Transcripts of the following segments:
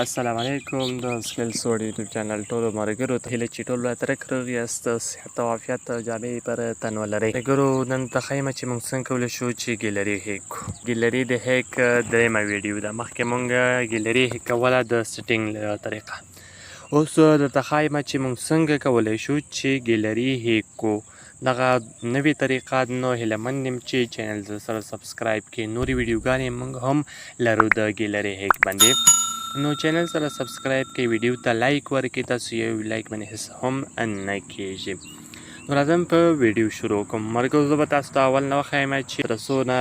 السلام علیکم د سکیل سوډ یوټیوب چینل ټولو ملګرو ته هیله چې ټول راته رک روغ یاست، صحت او عافیت جامې پر تن ولرئ. ملګرو، نن ته ښیم چې موږ څنګه کولی شو چې ګیلري هیک کړو. ګیلري د هیک درېیمه ویډیو ده. مخکې موږ ګیلري هیک کوله د سیټینګ له طریقه. اوس درته ښایم چې موږ څنګه کولی شو چې ګیلري هیک کړو، دغه نوې طریقه. نو هیله مند یم چې چینل سره سبسکرایب کړئ. نورې ویډیوګانې موږ هم لرو د ګیلري هیک باندې، نو چینل سره سبسکرایب کړئ، ویډیو ته لایک ورکړئ. تاسو یو لایک باندې هیڅ هم نه کیږي. نو راځم په ویډیو شروع کوم. ملګرو، زه به تاسو ته اول نه وښایم چې تر څو نه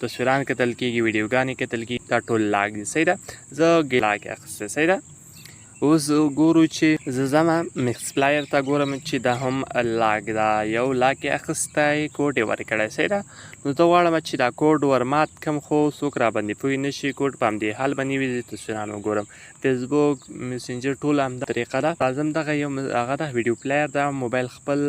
تصویران کتل کیږي، ویډیوګانې کتل کیږي. دا ټول لاک دي، صحیح ده؟ زه لاک اخیستی، صحیح ده؟ اوس ګورو چې زه ځم مکس پلایر ته، ګورم چې دا هم لاک ده. یو لاک یې اخیستی، کوډ یې ورکړی، صحیح ده؟ نو زه غواړم چې دا کوډ ورمات کم، خو څوک راباندې پوه نه شي. کوډ په همدې حال باندې وي، زه تصویران وګورم، فیسبوک، میسنجر، ټول همدا طریقه ده. راځم دغه یو هغه ده، ویډیو پلیر ده. موبایل خپل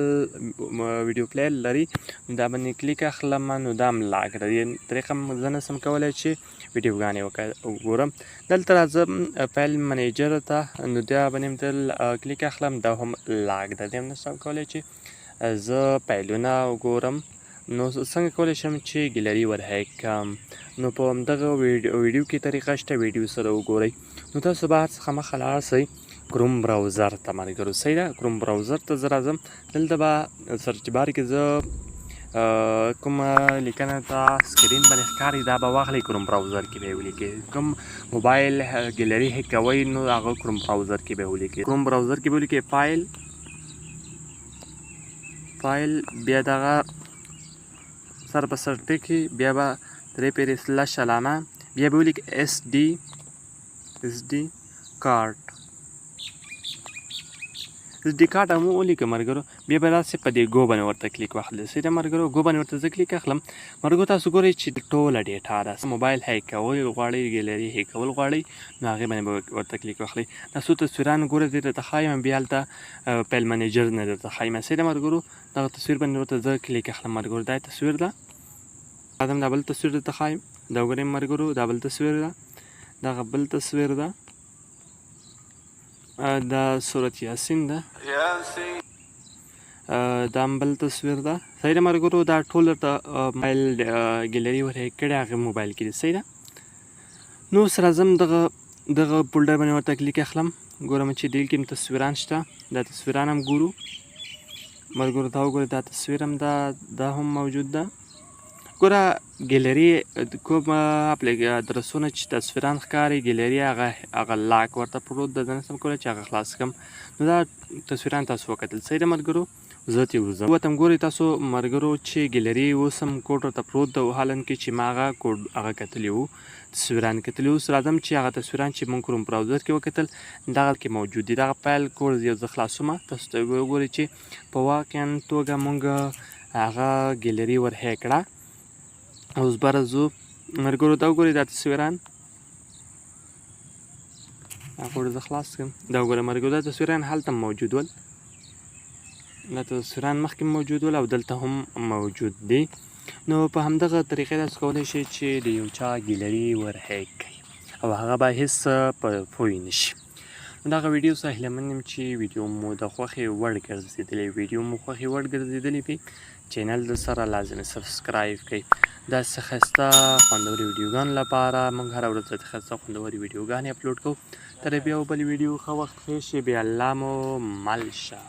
ویډیو پلیر لري، نو دا باندې کلیک اخلم، نو دا هم لاک ده. دې طریقه زه نه سم کولی چې ویډیوګانې وګورم. دلته راځم فایل منیجر ته، نو دا باندې هم تل کلیک اخلم، دا هم لاک ده. دې هم نشم کولی چې زه فایلونه وګورم. نو څنګه کولی شم چې ګیلري ور هیک کړم؟ نو په همدغه ویډیو کې طریقه شته، ویډیو سره وګورئ. نو تاسو به هر څخه مخه لاړ شئ کروم براوزر ته. ملګرو، صحیح ده؟ کروم براوزر ته زه راځم. دلته به سرچ بار کې زه کومه لیکنه ته سکرین باندې ښکاري، دا به واخلئ، کروم براوزر کې به یې ولیکئ. کوم موبایل ګیلري هیک کوئ، نو هغه کروم براوزر کې به یې ولیکئ. کروم براوزر کې به ولیکئ فایل، فایل، بیا دغه سر په سر ټکي، بیا به درې پیرې سلش علامه، بیا به ولیکئ اس ډي، اس ډي کارت، اس ډي کارت هم ولیکه. ملګرو، بیا به داسې په دې ګو باندې ورته کلیک واخلئ. صحیح ده ملګرو؟ ګو باندې ورته زه کلیک اخلم. ملګرو، تاسو ګورئ چې ټوله ډیټا ده. موبایل هیک کول غواړئ، ګیلري هیک کول غواړئ، نو هغې باندې به ورته کلیک واخلئ. دا څو تصویران ګورئ، دې درته ښایم، بیا هلته فایل منیجر نه درته ښایم. صحیح ده ملګرو؟ دغه تصویر باندې ورته زه کلیک اخلم. ملګرو، دا تصویر ده. راځم دا بل تصویر درته ښایم. دا وګورئ ملګرو، دا بل تصویر ده، دغه بل تصویر ده. دا سورت یاسین ده، دا هم بل تصویر ده. صحیح ده ملګرو؟ دا ټول درته موبایل ګیلري ور هیک کړی، هغه موبایل کې دی. صحیح ده؟ نو اوس راځم دغه دغه فولډر باندې ورته کلیک اخلم، ګورم چې دې کې هم تصویران شته. دا تصویران هم ګورو. ملګرو، دا وګورئ، دا تصویر هم ده، دا هم موجود ده. ګوره، ګیلري کوم ادرسونه چې تصویران ښکاري، ګیلري هغه لاک ورته پروت ده، زه نشم کولی چې هغه خلاص کړم. نو دا تصویران تاسو وکتل، صحیح ده ملګرو؟ زه ترې وځم. وتم. ګورئ تاسو ملګرو چې ګیلري اوس هم کوډ ورته پروت ده، حالانکه چې ما هغه کوډ هغه کتلی وو، تصویران کتلی. اوس راځم چې هغه تصویران چې مونږ کروم براوزر کې وکتل، دغه کې موجود دي. دغه فایل کوډ یو زه خلاصوم، تاسو ته وګورئ چې په واقعا توګه مونږ هغه ګیلري ور هیک کړه. اوس به راځو ملګرو، دا وګورئ، دا تصویران هغه زه خلاص کړم. دا وګورئ ملګرو، دا تصویران هلته موجود ول، دا تصویران مخکې موجود ول او دلته هم موجود دي. نو په همدغه طریقې تاسو کولی شئ چې د یو چا ګیلري ور هیک کړئ او هغه به هیڅ په پوه نه شي. دغه ویډیو څخه هیله مند یم چې ویډیو مو د خوښې وړ ګرځېدلې. ویډیو مو خوښې وړ ګرځېدلې وي، چینل د سره لازمي سبسکرایب کړئ. داسې ښایسته خوندورې ویډیوګانو لپاره موږ هره ورځ داسې ښایسته خوندورې ویډیوګانې اپلوډ کوو. تر بیا بل ویډیو، ښه وخت، ښې شېبې، الله مو مل شه.